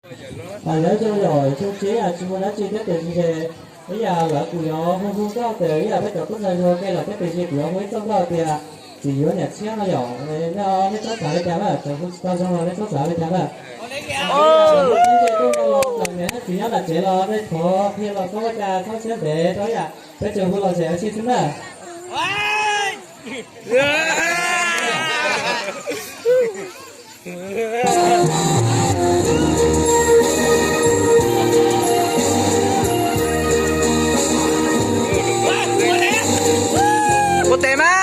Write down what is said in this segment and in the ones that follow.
Yog zoo yom, xyoo tshiab tsis muaj dab tsi thiab tiam sis ib yam lawv kuj yuav hu hu nkauj tias ib yam peb cov tub ntxhais hluas ke lawm thiab tiam sis kuv yuav hu ib txoj nkauj tias txiv yuav niam tshiab no yom. Nej txhob xav li cas na, txawm hu tsis tau zoo los nej txhob xav li cas na. Txij no los txawm niam thiab txiv nyob nram tsev los nej thov qhia los txhob ua cas txhob siab ntev rau ib yam peb tseem hu los zem ua si xwb na. Ua tes mas.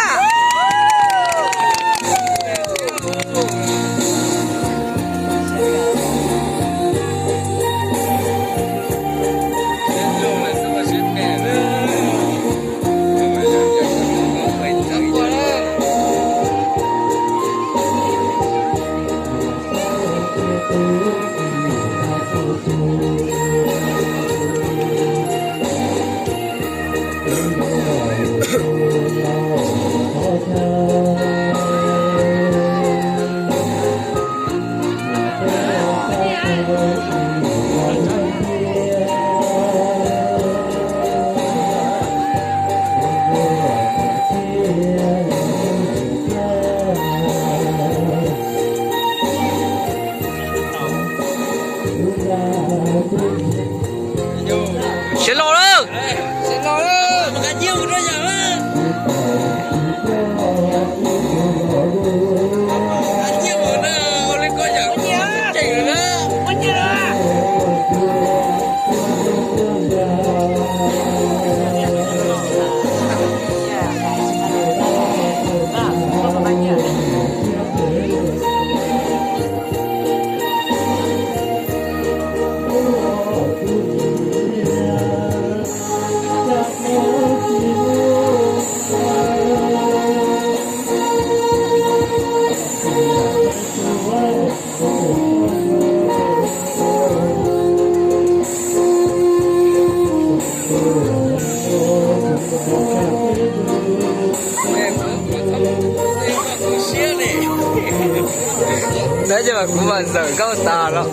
Siav laus lawm. Tab sis mas kuv mas zawm nkauj tas los.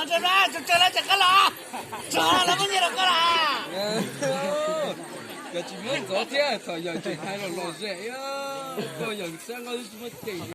Tso, tso, tso, tso, tso, los muab nyiaj rau koj los. Yog tsis muab ntxov thiab, thaum yawg tseem hais los lom zem, koj yawg xav nqa tsis muaj cem.